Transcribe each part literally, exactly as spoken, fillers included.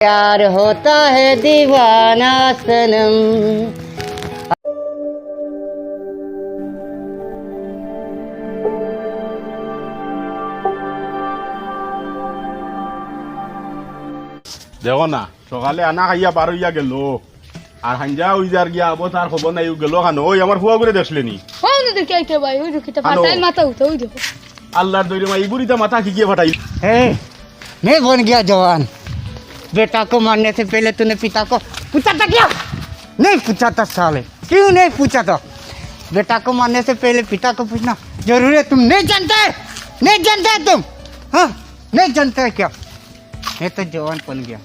प्यार होता है दीवाना सनम। দেখো না, সকালে আনা খাইয়া বার অইয়া গেল, আর হাইঞ্জা অই যার গিয়া, আবো তার খবর নাই, ও গেল কানো। ওই আমার ফুয়াগুরে দেখছলে নি? ওই যে দেখি আইতে ভাই, ওই যে কিতা আনো। ফাটাইল মাথা উঠে, ওই দেখো। আল্লাহর দৈরে মা, ইগুর ইতা মাথা কিগিয়ে ফাটাইল? ए, मैं बन गया जवान। बेटा को मारने से पहले तूने पिता को पूछा था क्या? नहीं पूछा था साले, क्यों नहीं पूछा था? बेटा को मारने से पहले पिता को पूछना जरूरी है, तुम नहीं जानते? नहीं जानते तुम? हाँ, नहीं जानते क्या? मैं तो जवान बन गया।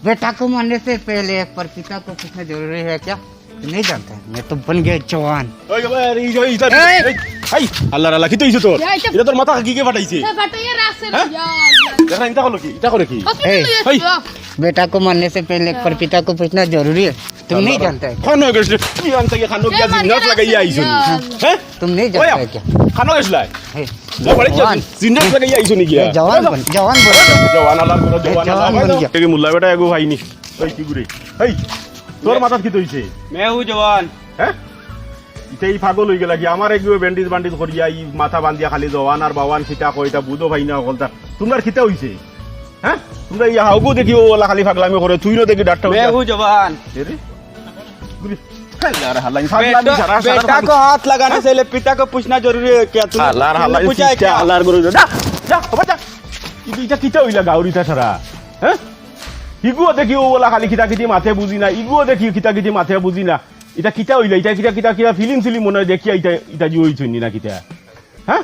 बेटा को मारने से पहले एक बार पिता को पूछना जरूरी है क्या? नहीं जानते, मैं तो बन गया जवान। ওই, ওই, আরে, এই, এই, এই, এই, এই, এই, আল্লাহর আল্লাহ, কিতা অইছে তোর? ইয়া, ইটা ইটা তোর মাথা কিগিয়ে ফাটাইছে? এ, ফাটাইয়া রাখছে রে, হ্যাঁ? ইয়া আল্লাহ। দেখো না, ইটা হলো কি? ইটা করে কি? হসপিটাল এই, লইয়া এই, যাও। बेटा को मारने से पहले एक बार पिता को पूछना जरूरी है। तुम नहीं जानते। খানো গেছলে, তুই আনতে গিয়া খানো গিয়া জিন্নাত লাগাইয়া আইছো নি। হ্যাঁ? तुम नहीं ওই, जानते क्या? খানো গেছলে? है। ও, বাড়ি যা, জওয়ান। জিন্নাত লাগাইয়া আইছো নি গিয়া? এ, জওয়ান বন, জওয়ান বন। জওয়ান আলার ঘরো, এ, জওয়ান জওয়ান আলার বন ঘরো। গিয়া। এই মোল্লা বেটা এগু ভাইনি। ওই কি ঘুরে? এই, তোর মাথাত কিতা অইছে? मैं हूँ जवान। হ্যাঁ? ইতা ই পাগল অই গেলা কি? আমার এগুয়ে ব্যান্ডেজ ব্যান্ডেজ করিয়া, ই মাথা বান্ধিয়া খালি জওয়ান আর বাওয়ান কিতা কয়, ইতা বুঝো ভাই না হকলতা। তুমরার কিতা অইছে? হ্যাঁ? তুমরা ই হাউগু দেখি ও ওলা খালি পাগলামি করে, তুইও দেখি ডাক্তার मैं হইয়া। हूँ जवान। এ রে? গুলি। হালার হালাই, পাগলামি बेटा, সারা, সারা बेटा পাগল। को हाथ लगाने से पहले पिता को पूछना जरूरी है क्या? तूने, আল্লাহর तूने হালাই पूछा है সিস্টার, क्या? আল্লাহর গরু। যা, যা, বাবা যা। ইতা, ইতা কিতা অইলা গাউরিতা সারা? হ্যাঁ? ইগুও দেখি ও ওলা খালি কিতা কিতি মাতে বুঝি না, ইগুও দেখি কিতা কিতি মাতে বুঝি না। ইতা কিতা অইলা? ইতা কিতা, কিতা, কিতা ফিল্ম সিল্ম মনে হয় দেখিয়া ইতা, ইতা জিও অইছইন নি না কিতা? হ্যাঁ?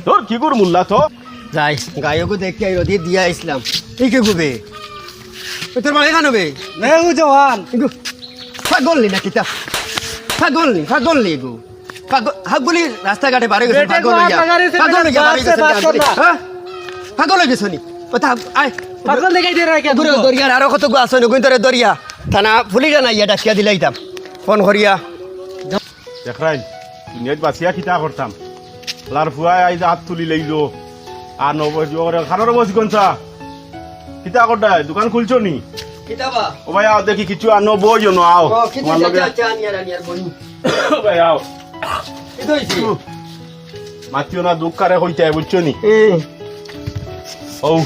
তোর কিগুর মোল্লা তো? যাই, গায়কও দেখিয়া রদি দিয়া আইসলাম। এই কে গুবে? ও তোর বাড়ি কানো বে? मैं हूँ जवान। ইগু, পাগল নি না কিতা? পাগল নি, পাগল নি ইগু। পাগল, হাগুলি রাস্তাঘাটে বাড়ি গেছে, বেটা পাগল গো, অইয়া। আপনার কাছে পাগল বেটা অইয়া বাড়ি বাপ সে গেছে, বাপ কর না। হ্যাঁ? পাগল অই গেছো নি? কথা, আয়। পাগল দেখাই দে রে, কে ঘুরে তুমকো? দরিয়ার আরো কত গু আছে, নগুন তোরে দরিয়া। থানা পুলিশ না ইয়া ডাকিয়া দিলাইতাম। ফোন করিয়া। দেখরাইন, দুনিয়াত বাঁচিয়া কিতা করতাম? লার ফুয়ায় আইজ হাত তুলি লইল। আর নবয় জুয়া করে, খানোর বসি কোন চা? কিতা করতায়? দোকান খুলছো নি? কিতা বা? ও ভাই, আও দেখি কিছু আনো, বইও না, আও। ও, কিছু তোমার চা, লগে। চা, চা, আনিয়ার, আনিয়ার, বই। ও ভাই, আও। কিতা অইছে? হুম। মাতিও না, দুঃখ কারে কইতায়, বুঝছো নি? এ। ও,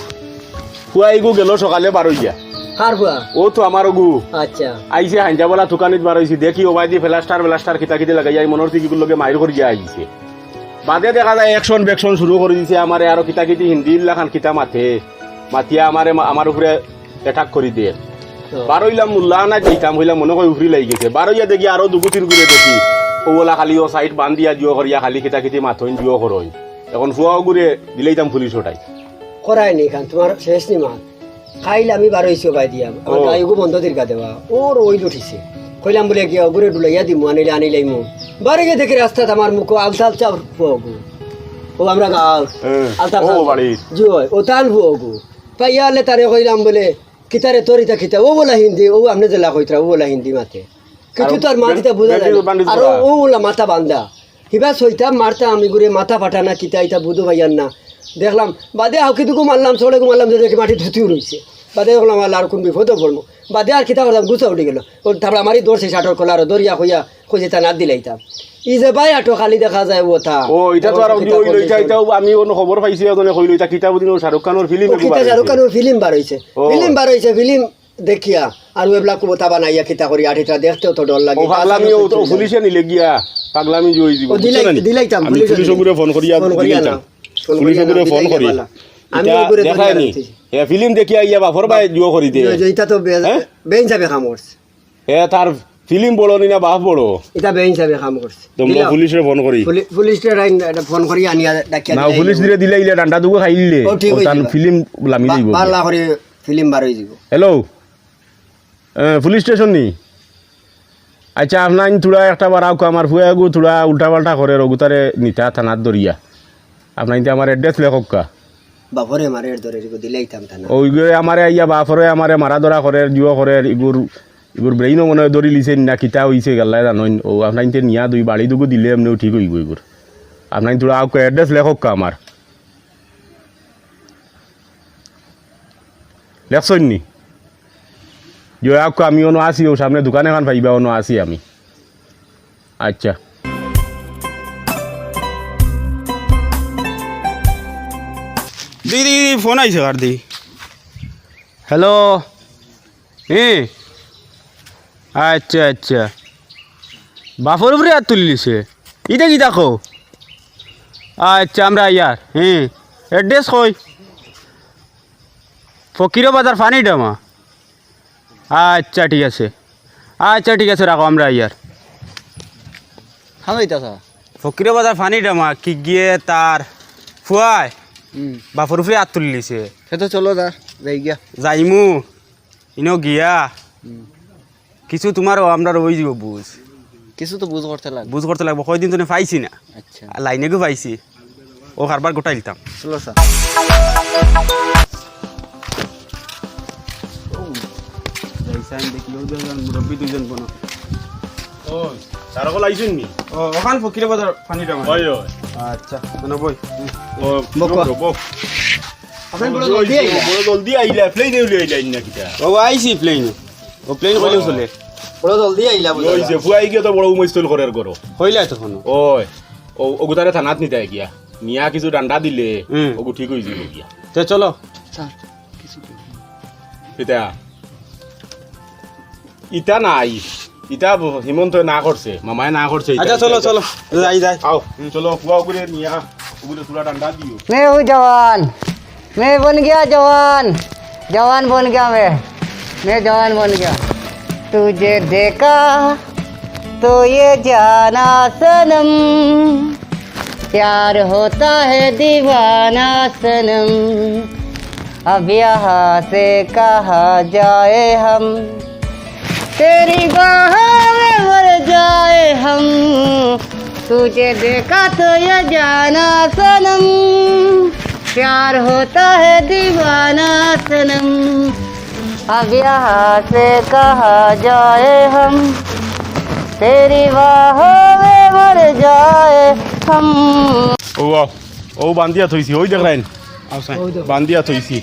ফুয়া ইগু গেল সকালে বার অইয়া। কার ফুয়া? ও তো আমার ওগু। আচ্ছা। আইছে হাইঞ্জা বেলা তুকানিত বার অইছি, দেখি ও ভাইদি প্লাস্টার, প্লাস্টার কিতা কিতি লাগাইয়া, এই মনোর তিকিগুর লগে মাইর করিয়া আইছে। বাদে দেখা যায় অ্যাকশন ব্যাকশন শুরু করি দিছে, আমারে আরো কিতা কিতি হিন্দি ইল্লা খান কিতা মাতে। মাতিয়া আমারে, আমার উপরে অ্যাটাক করি দে। তো। বার অইলাম, মোল্লা না যাইতাম, কইলাম মনে কয় উফরি লাগি গেছে। বার অইয়া দেখি আরো দুগু তিন গুরে দেখি। ও ওলা খালি ও সাইড বান্ধিয়া জিও করিয়া খালি কিতা কিতি মাতইন জিও করইন। এখন ফুয়া ওগুরে দিলাইতাম পুলিশ ওটাই। করায় নি খান, তোমার শেষ নি মাত। খাইল আমি বার অইছি ও ভাই দিয়া। আমার ও। গায়ে গু বন্ধ দীর্ঘা দেওয়া। ওর ওই উঠিছে। কইলাম বলে গিয়া ওগুরে ডুলাইয়া দিমু, আনিলে আনিলাইমু। বারে গিয়ে দেখি রাস্তাত আমার মুখো আলতা আলতা ফুয়া ওগু। ও আমরা গাঁও। হ্যাঁ। আলতা ও আলতা। বাড়ি। জি অয়, ও তান ফুয়া ওগু। পাইয়া আলে তারে কইলাম বলে, "কিতারে তোর ইতা কিতা?" ও বলা হিন্দি, ও আপনে যেলা কইতরা, ও বলা হিন্দি মাতে। কিছু আর তো আর মাত ইতা বুঝা যায় না। ব্যান্ডেজ আর ও, করা। ও বলা মাথা বান্ধা। হিবা সইতা মারতা আমি গুরে মাথা ফাটা না কিতা ইতা বুঝো ভাইয়ার না। দেখলাম, বাদে হাউকি দুগু মারলাম, সড়ে গু মারলাম, যে দেখি মাটি ধুতিও রইছে। বাদে দেখলাম, "আল্লাহ, আর কোন বিপদে পড়মু?" বাদে আর কিতা করলাম, গুছা উঠি গেল। ও তারপরে আমারই ধরছে শার্টর কলার, ধরিয়া কইয়া, কইছে, "তা না দিলাইতাম।" ই যে ভাই আটো খালি দেখা যায় ওটা। ও, ইটা তো আর ওটা অইলো, ইটা, ইটাও আমি অন্য খবর পাইছি, ওজনে কইলো, ইটা কিতা বুঝিন, ও শাহরুখ খানর ফিল্ম ও এগু কিতা বার শাহরুখ অইছে। খানর ফিল্ম বার অইছে। ও। ফিল্ম বার অইছে, ফিল্ম দেখিয়া, আর ওয়েবলা কুবতা বানাইয়া কিতা করি, আঠিটা দেখতেও তো ডর লাগে। ও পাগলামি, ও তো পুলিশে নিলে গিয়া, পাগলামি যে অই দিব, ও দিলাই-, বুঝছো না নি? দিলাইতাম, আমি পুলিশে পুলিশ দিলাই। ওগুরে ফোন করিয়া ফোন করিয়া দিলাইতাম। না, ফোন পুলিশ করিয়া না, ওগুরে ফোন দিলাইলে করি। বালা। আমি ইটা ওগুরে দেখায় ধরিয়া নি। রাখছি। এ, ফিল্ম দেখিয়া ইয়া বাপর ভাই জুয়ো করি দে। যে, যে ইটা তো বে-, হ্যাঁ? বেইনসাবে কাম করছে। এ, তার ফিল্ম বড় নি না বাপ বড়? ইটা বেইনসাবে কাম করছে। তো দিলাম। পুলিশরে ফোন করি। পুলি-, পুলিশরে রাইন, এটা ফোন করি আনিয়া ডাকিয়া না, দিলাই পুলিশ দিলে। দিলে ইলে ডান্ডা দুগু খাইলে। ও, ঠিক ও, অইছে। তার ফিল্ম লামি বা-, দিব। বালা করি ফিল্ম বার অই দিব। হ্যালো। এ, পুলিশ স্টেশন নি? আচ্ছা, আপনাইন থুড়া একটা বারাউক্কা, আমার ফুয়াগু থুড়া উল্টা-পাল্টা করের, অগুতারে নিতা থানাত ধরিয়া। আপনাইনতে আমার অ্যাড্রেস লেখউক্কা। বাপরে মারের ধরের, ইগু দিলাইতাম থানা। অউ ইগুয়ে আমারে আইয়া বাপরে আমারে মারা-ধরা করের, জুয়ো করের, ইগুর, ইগুর ব্রেইনও মনে অয় ধরিলিছে না, কিতা অইছে গেল্লায় জানইন। অউ আপনাইনতে নিয়া দুই বাড়ি দুগু দিলে এমনেউ ঠিক অইবো ইগুর। আপনাইন থুড়া আউক্কা, অ্যাড্রেস লেখউক্কা আমার। লেখছইন নি? জয়া আক্কু, আমি অনো আছি, অউ সামনে দোকান এখান পাইবা, অনো আছি আমি। আচ্ছা। দি, দি, দি, ফোন আইছে কার দি। হ্যালো। হে? আচ্ছা, আচ্ছা। বাপর উপরে আত তুলিলিছে? ইতা কিতা কও? আচ্ছা, আমরা আইয়ার। হে। অ্যাড্রেস কই? ফকিরো বাজার, পানির ডামা। আচ্ছা, ঠিক আছে। আচ্ছা, ঠিক আছে, রাখো, আমরা আইয়ার। খানো ইতা স্যার। ফকিরো বাজার, পানির ডামা, কিগিয়ে তার ফুয়ায় হুম। বাপর উপরে আত তুলিলিছে। সে তো চলো দা, যাই গিয়া। যাইমু, ইনো গিয়া। হুম। কিছু তুমার ও আমরার অই যিবো বুঝ। কিছু তো বুঝ করতে লাগবো। বুঝ করতে লাগবো, কয়দিন তো নে পাইছি না। আচ্ছা। আর লাইনেগু পাইছি। ও কারবার গোটাইলতাম। চলো স্যার। যাইছাইন দেখি, ওই দুইজন মুরব্বি দুইজন বনো। ও, স্যার অকল আইছইন নি? ও, অখান ফকিরো বাজার পানির ডামা। ওই, ওই। আচ্ছা, মানে বই। ও, বকো। বকো, বকো। আপনি বড় জলদি আইলা। বড় জলদি আইলা, প্লেনে উঠি আইলা না কিতা? ও, আইছি প্লেনে। ও, প্লেন কইলেও চলে। বড় জলদি আইলা বুঝলা। ওই যে, ফুয়াই গিয়া তো বড় উমস্থল করের ঘরো। কইলা তখন। ওই, ও, অগুতারে থানাত নিতায় গিয়া। নিয়া কিছু ডান্ডা দিলে, হুম। অগু ঠিক অই যিবো গিয়া। তে চলো। স্যার, কিছু ইতা। ইতা নাই। ইতা ব-, হিমন্তয় না করছে, মামায় না করছে, ইতা, আচ্ছা, ইতা, চলো, ইতা। চলো। যাই, যাই। আও, চলো, ফুয়া অগুরে নিয়া, অগুরে থুড়া ডান্ডা দিও। मैं हूँ जवान, मैं बन गया जवान, जवान बन गया मैं, मैं जवान बन गया। तुझे देखा तो ये जाना सनम, प्यार होता है दीवाना सनम, अब यहाँ से कहाँ जाए हम, तेरी बाहों में मर जाए हम, तुझे देखा तो ये जाना सनम, प्यार होता है दीवाना सनम, अब यहाँ से कहाँ जाए हम, तेरी बाहों में मर जाए हम। ও, ও, ও বান্ধিয়া থইছি, ওই দেখরাইন। আও সাইন। ওই দেখো। বান্ধিয়া থইছি।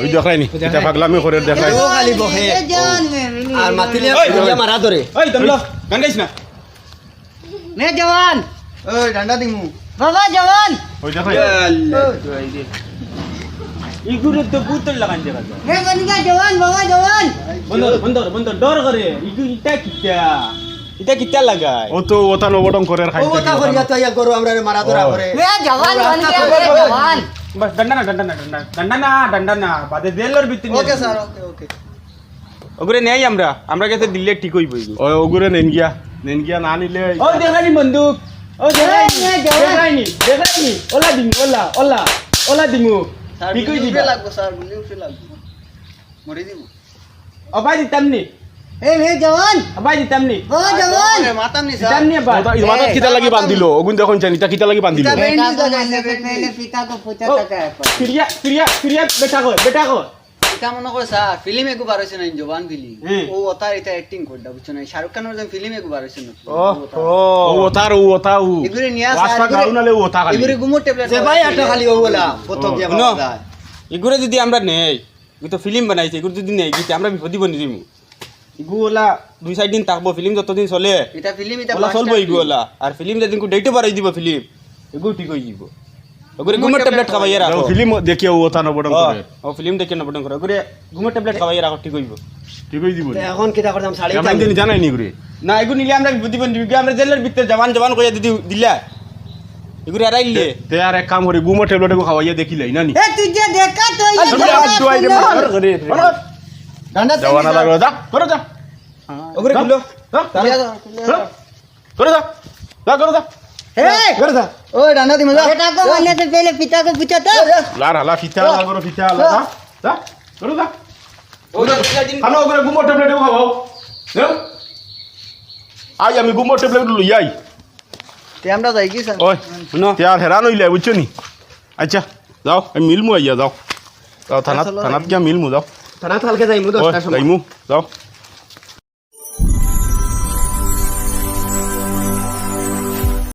ওই দেখরাইনি, কিতা পাগলামি করের দেখরাইনি। ও খালি বহে। আর মাতিলে ওই, ওই। মারা ধরে। ওই, দমলো, গান গাইস না। मैं जवान। ওই, ডান্ডা দিমু। बाबा जवान। ওই দেখো। ইয়া আল্লাহ, তো এই যে। ইগুরে তো ভূতর লাগান দেখা যায়। मैं बन गया जवान, बाबा जवान। বন্ধ কর, বন্ধ কর, বন্ধ কর, ডর করে। ইগু ইটা কিতা? ইটা কিতা লাগায়? ও তো ওতা নবটং করের খাইতে। ও ওতা করিয়া তো ইয়া গরু আমরারে মারা ধরা করে। मैं जवान बन गया, मैं जवान। বাস, ডান্ডা না, ডান্ডা না, ডান্ডা না। ডান্ডা না, ডান্ডা না। বাদে জেলর ভিতরে নিয়ে ওকে যাবো। স্যার, ওকে, ওকে। ওগুরে নেই আমরা, আমরা গেছে দিলে ঠিক অইবো ইগু। ও, ওগুরে নেন গিয়া, নেন গিয়া না নিলে ও দেখাইনি বন্দুক, ও দেখাইনি, এই, এই, দেখাইনি, দেখাইনি, ওলা দিমু, ওলা, ওলা, ওলা দিমু। স্যার, ঠিক অই গুলি দিবা। উপরে লাগবো, স্যার, গুলি উপরে লাগবো। মরে দিমু। ও ভাই দিতাম নি। ए, ए, जवान। ও ভাই দিতাম নি। ओ, जवान। আরে, মাতাম নি, স্যার। দিতাম নি ভাই। ওটা, এই মাথাত কিতা লাগি বান্ধিলো? ওগুন দেখো জানি, ইটা কিতা লাগি বান্ধিলো? ইটা বেন্ডেজ লাগাইছে, বেন্ডেজ। पहले पिता को पूछा ও, था क्या है? ফিরিয়া, ফিরিয়া, ফিরিয়া, বেটা কই, বেটা কই? ইটা মনো করো স্যার, ফিল্ম এগু বার অইছে না, জওয়ান ফিল্ম। হুম। ও ওতার ইটা অ্যাক্টিং করতা, বুঝছো না? শাহরুখ খানর যেন ফিল্ম এগু বার অইছে না। ও, ও। ও। ও ওতার, ও ওতা, ও। এগুরে নিয়া ও আস্তা স্যার, গাও এগুরে, নালে ও ওতা খালি। এগুরে ঘুমোর ট্যাবলেট এ ভাই, খাওয়াইছে। আটা খালি ও বলা, কত হুনো, গিয়া বাবা যায়। এগুরে যদি আমরা নেই, এগুরে তো ফিল্ম বানাইছে, এগুরে যদি নেই, গিতে আমরা বিপদি বনি দিমু। ইগু ওলা দুই চাইর দিন থাকবো, ফিল্ম যতদিন চলে, ইটা ফিল্ম, ইটা ওলা ফার্স্ট চলবো টাইম ইগু ফিল্ম। ওলা। আর ফিল্ম যেদিন কু ডেটও বাড়াই দিব ফিল্ম, ইগু ঠিক অই দিব। ওগুরে ঘুমর ঘুমর ট্যাবলেট ট্যাবলেট খাওয়াইয়া রাখো। ও ফিল্ম দেখিয়া ও ওতা নবটং ও, করে। ও ফিল্ম দেখিয়া নবটং করে। ওগুরে ঘুমর ট্যাবলেট খাওয়াইয়া রাখো, ঠিক অইব। ঠিক অই দিব নি? এখন কিতা করতাম, শাড়ি এমন টানি। দিন জানাই নি করে। না, ইগু নিলে আমরা বিপদি বনি দিব। আমরা জেলর ভিতরে জওয়ান জওয়ান কইয়া দিদি দিলা। ইগুরে এরাইলে। তে, তে আর এক কাম করি, ঘুমর ট্যাবলেট এগু খাওয়াইয়া দেখিলাই, না নি? ए, तुझे देखा तो ये আরে, जवान আরে, আরে, আরে, আরে, আরে। ডান্ডা জওয়ান তেল লাগো, যা, করো যা। ওগুরে যা, খুলো। যা, যা, যা, যা। যা। করো যা। যা, করো যা। ए, করো যা। ओ, डांडा दिमु, जा। बेटा को मारने से पहले पिता को पूछा था। লার হালা ফিতা, যা। লাগো ফিতা, যা। যা, যা, করো যা। ও, যা, যা, যা। খানো, ওগুরে ঘুমর ট্যাবলেট এগু খাওয়াও। যাও। আই আমি ঘুমর ট্যাবলেট লই আই। তে আমরা যাই কি, স্যার? ওই, হুনো। তে আর হেরান অইলে, বুঝছো নি? আচ্ছা, যাও, আমি মিলমু আইয়া, যাও। যাও, থানাত, চলো, থানাত যাই। গিয়া মিলমু, যাও। থানাত কালকে যাইমু ওই, দশটার সময়। যাইমু, যাও।